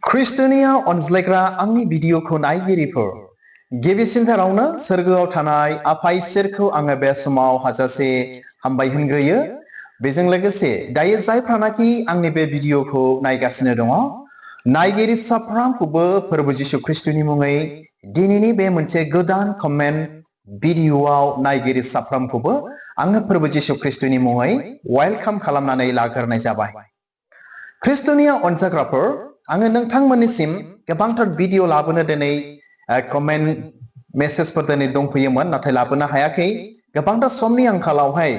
ख्रिस्टनिया अनज्लायग्रा आंनि भिडिअखौ नायगिरिफोर गिबिसिनथारावनो सोरगोआव थानाय आफा इसोरखौ आङो बे समाव हाजासे हामबाय होनग्रोयो। बेजों लोगोसे दायो जायफ्रानाखि आंनि बे भिडिअखौ नायगासिनो दङ नायगिरि साफ्रोमखौबो फोरबो जिसु ख्रिस्टनि मुङै दिनैनि बे मोनसे गोदान कमेन्ट भिडिअआव नायगिरि साफ्रोमखौबो आङो फोरबो जिसु ख्रिस्टनि मुङै वेलकाम खालामनानै लाग्रोनाय जाबाय। ख्रिस्टनिया अनजाग्राफोर आङो नोंथांमोननिसिम गोबांथार भिडिअ लाबोनो दिनै कमेन्ट मेसेजफोर दिनै दंफैयोमोन नाथाय लाबोनो हायाखै। गोबांथार समनि आंखालावहाय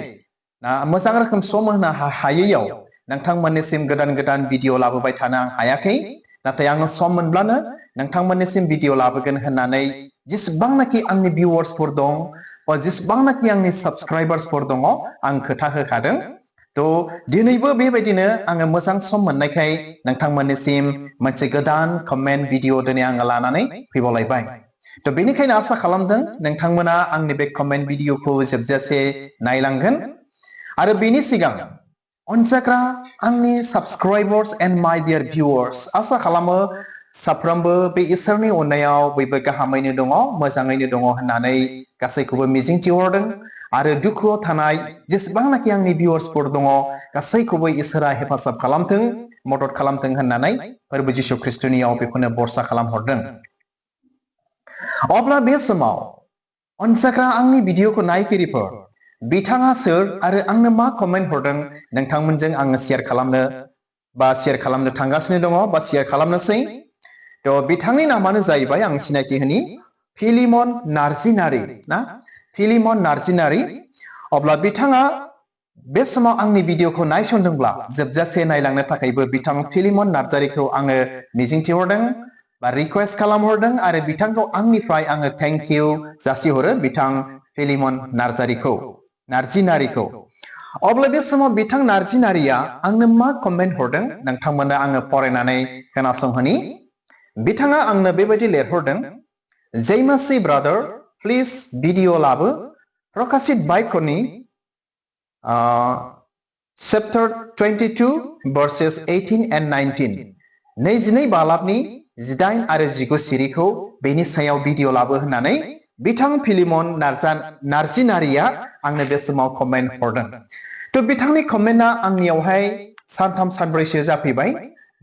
मोजां रोखोम सम होनो हायैयाव नोंथांमोननिसिम गोदान गोदान भिडिअ लाबोबाय थानो आं हायाखै। नाथाय आङो सम मोनब्लानो नोंथांमोननिसिम भिडिअ लाबोगोन होननानै जेसेबांनाखि आंनि भिउवार्सफोर दं बा जेसेबांनाखि आंनि साबस्क्राइबार्सफोर दङ आं खोथा होखादों। दिनैबो बेबायदिनो आङो मोजां सम मोननायखाय नोंथांमोननिसिम मोनसे गोदान कमेन्ट भिडिअ दिनै आङो लानानै फैबावलायबाय। बेनिखायनो आसा खालामदों नोंथांमोना आंनि बे कमेन्ट भिडिअखौ जोबजासे नायलांगोन। आरो बेनि सिगां अनजाग्रा आंनि साबस्क्राइबार्स एन्ड माय डियार भिउवार्स आसा खालामो साफ्रोमबो बे इसोरनि अननायाव बयबो गाहामैनो दङ, मोजाङैनो दङ होननानै गासैखौबो मिजिंथिहरदों। आरो दुखुआव थानाय जेसेबांनाखि आंनि भिउवार्सफोर दङ गासैखौबो इसोरा हेफाजाब खालामथों, मदद खालामथों होननानै फोरबो जिसु ख्रिस्टनियाव बेखौनो बरसा खालामहरदों। अब्ला बे समाव अनजाग्रा आंनि भिडिअखौ नायगिरिफोर बिथाङा सोर आरो आंनो मा कमेन्ट हरदों नोंथांमोनजों आङो शेयार खालामनो थांगासिनो दङ बा शेयार खालामनोसै। बिथांनि नामानो जाहैबाय आं सिनायथि होनि फिलिमन नार्जिनारि ना फिलिमन नार्जिनारि। अब्ला बिथाङा बे समाव आंनि भिडिअखौ नायसनदोंब्ला जोबजासे नायलांनो थाखायबो बिथां फिलिमन नार्जारिखौ आङो मिजिंथिहरदों बा रिक्वेस्ट खालामहरदों आरो बिथांखौ आंनिफ्राय आङो थेंक इउ जासिहरो बिथां फिलिमन नार्जिनारिखौ। अब्ला बे समाव बिथां नार्जिनारिया आंनो मा कमेन्ट हरदों नोंथांमोननो आङो फरायनानै खोनासंहोनि। बिथाङा आंनो बेबायदि लिरहरदों, जय मासि ब्रादार प्लिज भिडिअ लाबो प्रकाशित बाइकनि चैप्टार 22 verses 18 and 19 22 बालाबनि 18 आरो 19 सिरिखौ बेनि सायाव भिडिअ लाबो होननानै बिथां फिलिमन नार्जिनारिया आंनो बे समाव कमेन्ट हरदों। बिथांनि कमेन्टआ आंनियावहाय सानथाम सानब्रैसो जाफैबाय।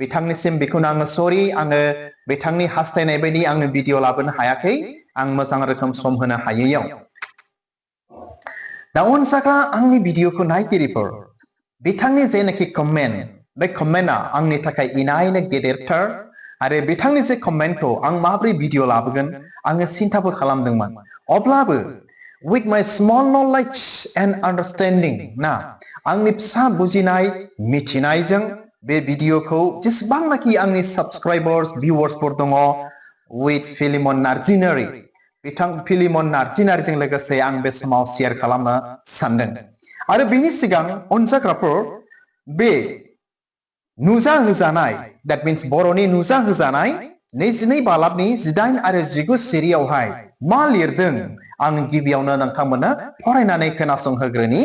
बिथांनिसिम बेखौनो आङो सरि, आङो बिथांनि हास्थायनाय बायदि आङो भिडिअ लाबोनो हायाखै, आं मोजां रोखोम सम होनो हायैयाव। अनजाग्रा आंनि भिडिअखौ नायगिरिफोर बिथांनि जेनाखि कमेन्ट बे कमेन्टआ आंनि थाखाय इनायनो गेदेरथार। आरो बिथांनि जे कमेन्टखौ आं माबोरै भिडिअ लाबोगोन आङो सिन्थाबो खालामदोंमोन। अब्लाबो with my small knowledge and understanding ना आंनि फिसा बुजिनाय मिथिनायजों बे भिडिअखौ जेसेबांनाखि आंनि साबस्क्राइबार्स भिउवार्सफोर दङ with फिलिमन नार्जिनारि बिथां फिलिमन नार्जिनारिजों लोगोसे आं बे समाव शेयार खालामनो सानदों। आरो बेनि सिगां अनजाग्राफोर बे नुजाहोजानाय that means बर'नि नुजाहोजानाय 22 बालाबनि 18 आरो 19 सिरियावहाय मा लिरदों आं गिबियावनो नोंथांमोननो फरायनानै खोनासंहोग्रोनि।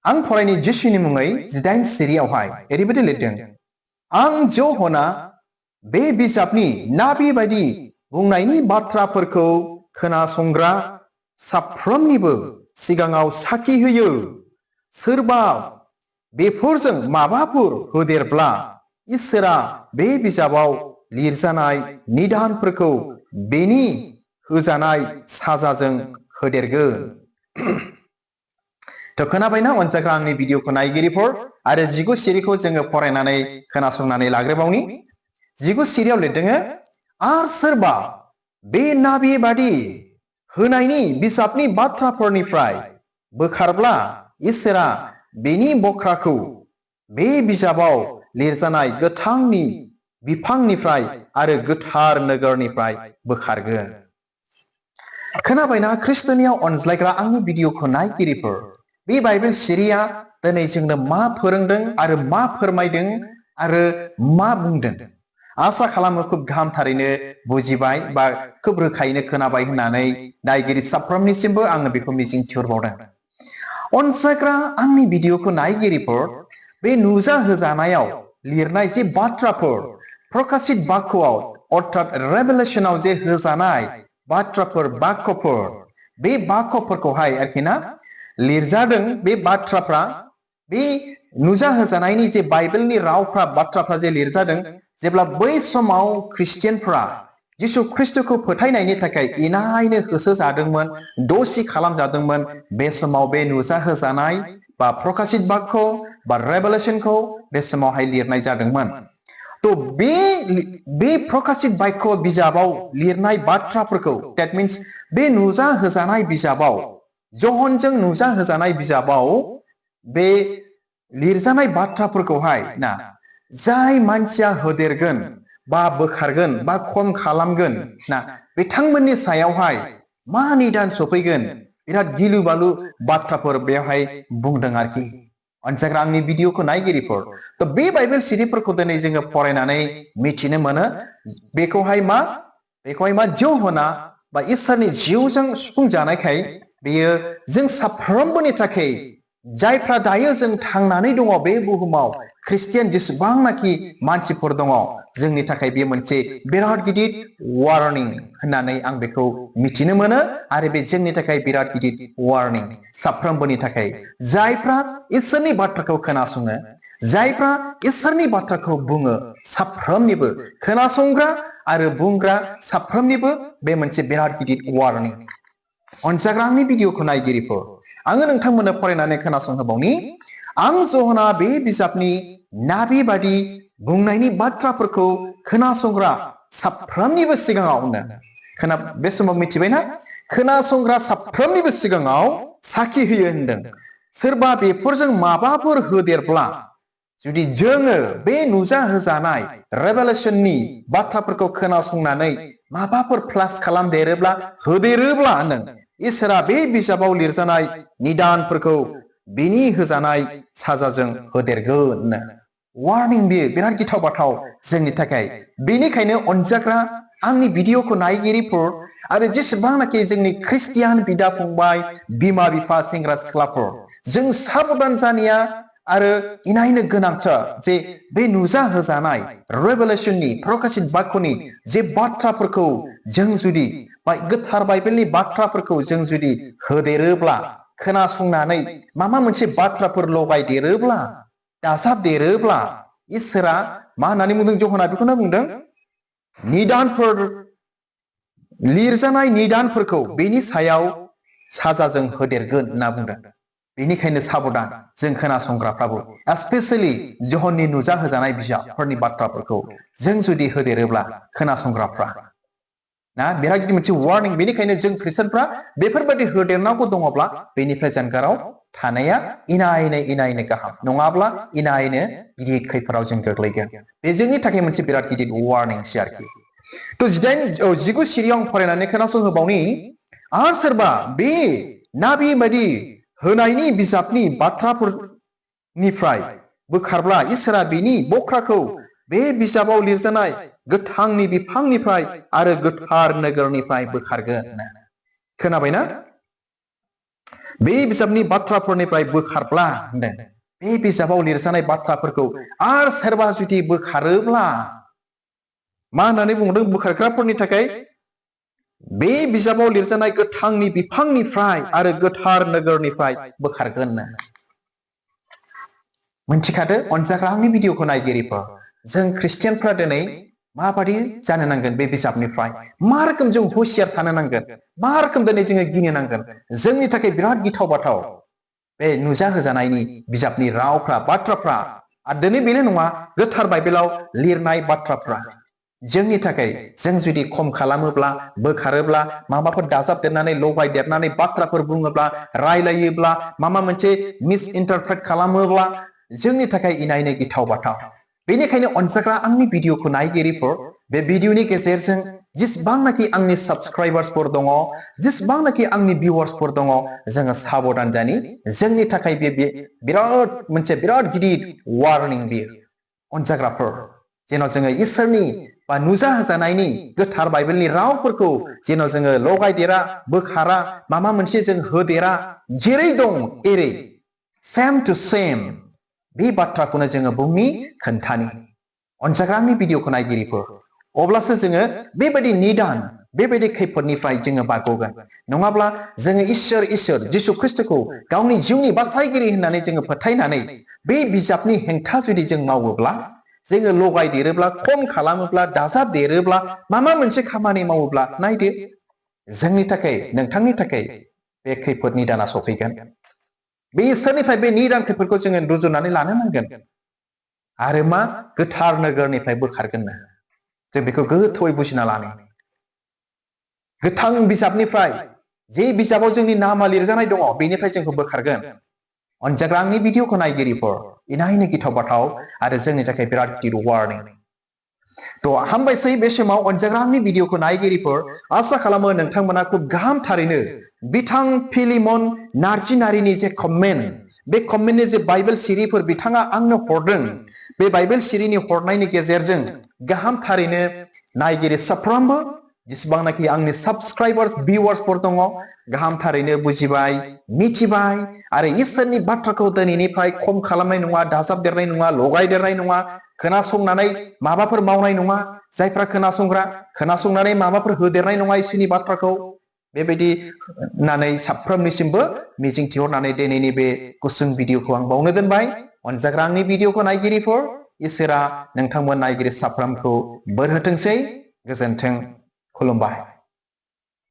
आं फरायनि जिसुनि मुङै 18 सिरियावहाय ओरैबायदि लिरदों, आं ज'हना बे बिजाबनि नाबि बायदि बुंनायनि बाथ्राफोरखौ खोनासंग्रा साफ्रोमनिबो सिगाङाव साखि होयो। सोरबा बेफोरजों माबाफोर होदेरब्ला इसोरा बे बिजाबाव लिरजानाय निदानफोरखौ बेनि होजानाय साजाजों होदेरगोन। खोनाबायना अनजाग्रा आंनि भिडिअखौ नायगिरिफोर? आरो 19 सिरिखौ जोङो फरायनानै खोनासंनानै लाग्रोबावनि। 19 सिरियाव लिरदों, आर सोरबा बे नाबि बादि होनायनि बिजाबनि बाथ्राफोरनिफ्राय बोखारब्ला इसोरा बेनि बख्राखौ बे बिजाबाव लिरजानाय गोथांनि बिफांनिफ्राय आरो गोथार नोगोरनिफ्राय बोखारगोन। खोनाबायना ख्रिस्टनियाव अनज्लायग्रा आंनि भिडिअखौ नायगिरिफोर? बे बाइबेल सिरिया दिनै जोंनो मा फोरोंदों आरो मा फोरमायदों आरो मा बुंदों? आसा खालामो खुब गाहामथारैनो बुजिबाय बा खुब रोखायैनो खोनाबाय होननानै नायगिरि साफ्रोमनिसिमबो आङो बेखौ मिजिंथिहरबावदों। अनजाग्रा आंनि भिडिअखौ नायगिरिफोर बे नुजाहोजानायाव लिरनाय जे बाथ्राफोर प्रकाशित बाक्यआव अर्थात रेभेलेशनाव जे होजानाय बाथ्राफोर बाक्यफोर बे बाक्यफोरखौहाय आरोखि ना लिरजादों बे बाथ्राफ्रा बे नुजा होजानायनि जे बाइबेलनि रावफ्रा बाथ्राफ्रा जे लिरजादों जेब्ला बै समाव ख्रिस्टियानफ्रा जिसु ख्रिस्टखौ फोथायनायनि थाखाय इनायनो होसो जादोंमोन दसि खालामजादोंमोन बे समाव बे नुजा होजानाय बा प्रकाशित बाक्य बा रेभेलेशनखौ बे समावहाय लिरनाय जादोंमोन तो बे प्रकाशित बाक्य बिजाबाव लिरनाय बाथ्राफोरखौ दैट मीन्स बे नुजा होजानाय बिजाबाव जहनजों नुजा होजानाय बिजाबाव बे लिरजानाय बाथ्राफोरखौहाय ना जाय मानसिया होदेरगोन बा बोखारगोन बा खम खालामगोन ना बिथांमोननि सायावहाय मा निदान सफैगोन बिराद गिलु बालु बाथ्राफोर बेवहाय बुंदों आरोखि अनसायग्रा आंनि भिडिअखौ नायगिरिफोर तो बे बाइबेल सिरिफोरखौ दिनै जोङो फरायनानै मिथिनो मोनो बेखौहाय मा ज'हना बा इसोरनि जिउजों सुफुंजानायखाय बेयो जों साफ्रोमबोनि थाखाय जायफ्रा दायो जों थांनानै दङ बे बुहुमाव ख्रिस्टियान जेसेबांनाखि मानसिफोर दङ जोंनि थाखाय बे मोनसे बिराद गिदिर वार्निं होननानै आं बेखौ मिथिनो मोनो आरो बे जोंनि थाखाय बिराद गिदिर वार्निं साफ्रोमबोनि थाखाय जायफ्रा इसोरनि बाथ्राखौ खोनासङो जायफ्रा इसोरनि बाथ्राखौ बुङो साफ्रोमनिबो खोनासंग्रा आरो बुंग्रा साफ्रोमनिबो बे मोनसे बिराद गिदिर वार्निं अनसायग्रा आंनि भिडिअखौ नायगिरिफोर आङो नोंथांमोननो फरायनानै खोनासंहोबावनि आं ज'हना बे बिजाबनि नाबि बादि बुंनायनि बाथ्राफोरखौ खोनासंग्रा साफ्रोमनिबो सिगाङावनो बे समाव मिथिबायना खोनासंग्रा साफ्रोमनिबो सिगाङाव साखि होयो होनदों सोरबा बेफोरजों माबाफोर होदेरब्ला जुदि जोङो बे नुजा होजानाय रेभेलेशननि बाथ्राफोरखौ खोनासंनानै माबाफोर प्लास खालामदेरोब्ला होदेरोब्ला होनदों इसोरा बे बिजाबाव लिरजानाय निदानफोरखौ बिनि होजानाय साजाजों होदेरगोन वार्निं बियो बिराद गिथाव बाथाव जोंनि थाखाय बेनिखायनो अनजाग्रा आंनि भिडिअखौ नायगिरिफोर आरो जेसेबांनाखि जोंनि ख्रिस्टियान बिदा फंबाय बिमा बिफा सेंग्रा सिख्लाफोर जों साबधान जानाया आरो इनायनो गोनांथार जे बे नुजा होजानाय रेभेलेशननि प्रकाशित बाक्यनि जे बाथ्राफोरखौ जों जुदि गोथार बाइबेलनि बाथ्राफोरखौ जों जुदि होदेरोब्ला खोनासंनानै माबा मोनसे बाथ्राफोर लगायदेरोब्ला दाजाबदेरोब्ला इसोरा मा होननानै बुंदों ज'हना बेखौनो बुंदों निदानफोर लिरजानाय निदानफोरखौ बेनि सायाव साजाजों होदेरगोन होनना बुंदों बेनिखायनो साबधान जों खोनासंग्राफ्राबो स्पेशली ज'हननि नुजा होजानाय बिजाबफोरनि बाथ्राफोरखौ जों जुदि होदेरोब्ला खोनासंग्राफ्रा ना बिराद गिदिर मोनसे वार्निं बेनिखायनो जों ख्रिस्टियानफ्रा बेफोरबायदि होदेरनांगौ दङब्ला बेनिफ्राय जानगाराव थानाया इनायनो गाहाम नङाब्ला इनायनो गिदिर खैफोदाव जों गोग्लैगोन बे जोंनि थाखाय मोनसे बिराद गिदिर वार्निंसै आरोखि तो 19 सिरियाव आं फरायनानै खोनासंहोबावनि आरो सोरबा बे नाबि बायदि होनायनि बिजाबनि बाथ्राफोरनिफ्राय बोखारब्ला इसोरा बिनि बख्राखौ बे बिजाबाव लिरजानाय गोथांनि बिफांनिफ्राय आरो गोथार नोगोरनिफ्राय बोखारगोन खोनाबायना बे बिजाबनि बाथ्राफोरनिफ्राय बोखारब्ला होनदों बे बिजाबाव लिरजानाय बाथ्राफोरखौ आरो सोरबा जुदि बोखारोब्ला मा होननानै बुंदों बोखारग्राफोरनि थाखाय बे बिजाबाव लिरजानाय गोथांनि बिफांनिफ्राय आरो गोथार नोगोरनिफ्राय बोखारगोन मोनथिखादो अनजाग्रा आंनि भिडिअखौ नायगिरिफोर जों ख्रिस्टियानफ्रा दिनै माबादि जानो नांगोन बे बिजाबनिफ्राय मा रोखोम जों हुसियार थानो नांगोन मा रोखोम दिनै जोङो गिनो नांगोन जोंनि थाखाय बिराद गिथाव बाथाव बे नुजा होजानायनि बिजाबनि रावफ्रा बाथ्राफ्रा आरो दिनै बेनो नङा गोथार बाइबेलाव लिरनाय बाथ्राफ्रा जोंनि थाखाय जों जुदि खम खालामोब्ला बोखारोब्ला माबाफोर दाजाबदेरनानै लगायदेरनानै बाथ्राफोर बुङोब्ला रायलायोब्ला माबा मोनसे मिस इन्टारप्रेट खालामोब्ला जोंनि थाखाय इनायनो गिथाव बाथाव बेनिखायनो अनजाग्रा आंनि भिडिअखौ नायगिरिफोर बे भिडिअनि गेजेरजों जेसेबांनाखि आंनि साबस्क्राइबार्सफोर दङ जेसेबांनाखि आंनि भिउवार्सफोर दङ जोङो साबधान जानि जोंनि थाखाय बे बिराद मोनसे बिराद गिदिर वार्निं बियो अनजाग्राफोर जेन' जोङो इसोरनि बा नुजा होजानायनि गोथार बाइबेलनि रावफोरखौ जेन' जोङो लगायदेरा बोखारा माबा मोनसे जों होदेरा जेरै दं एरै सेम टु सेम बे बाथ्राखौनो जोङो बुंनि खोन्थानि अनजाग्रा आंनि भिडिअखौ नायगिरिफोर अब्लासो जोङो बेबायदि निदान बेबायदि खैफोदनिफ्राय जोङो बारग'गोन नङाब्ला जोङो इसोर जिसु ख्रिस्टखौ गावनि जिउनि बासायगिरि होननानै जोङो फोथायनानै बे बिजाबनि हेंथा जुदि जों मावोब्ला जोङो लगायदेरोब्ला खम खालामोब्ला दाजाबदेरोब्ला माबा मोनसे खामानि मावोब्ला नायदो जोंनि थाखाय नोंथांनि थाखाय बे खैफोद निदाना सफैगोन बे इसोरनिफ्राय बे निदान खैफोदखौ जोङो रुजुनानै लानो नांगोन आरो मा गोथार नोगोरनिफ्राय बोखारगोन जों बेखौ गोथौयै बुजिना लानो गोथां बिजाबनिफ्राय जे बिजाबाव जोंनि नामा लिरजानाय दङ बेनिफ्राय जोंखौ बोखारगोन अनजाग्रा आंनि भिडिअखौ नायगिरिफोर इनायनो गिथाव बाथाव आरो जोंनि थाखाय बिराद गिदिर वार्निं तो हामबायसै बे समाव अनजाग्रा आंनि भिडिअखौ नायगिरिफोर आसा खालामो नोंथांमोना खुब गाहामथारैनो बिथां फिलिमन नार्जिनारिनि जे कमेन्ट बे कमेन्टनि जे बाइबेल सिरिफोर बिथाङा आंनो हरदों बे बाइबेल सिरिनि हरनायनि गेजेरजों गाहामथारैनो नायगिरि साफ्रोमबो जेसेबांनाखि आंनि साबस्क्राइबार्स भिउवार्सफोर दङ गाहामथारैनो बुजिबाय मिथिबाय आरो इसोरनि बाथ्राखौ दिनैनिफ्राय खम खालामनाय नङा दाजाबदेरनाय नङा लगायदेरनाय नङा खोनासंनानै माबाफोर मावनाय नङा जायफ्रा खोनासंनानै माबाफोर होदेरनाय नङा इसोरनि बाथ्राखौ बेबायदि होननानै साफ्रोमनिसिमबो मिजिंथिहरनानै दिनैनि बे गुसुं भिडिअखौ आं बावनो दोनबाय अनजाग्रा आंनि भिडिअखौ नायगिरिफोर इसोरा नोंथांमोन नायगिरि साफ्रोमखौ बोर होथोंसै गोजोन्थों खुलुमबाय।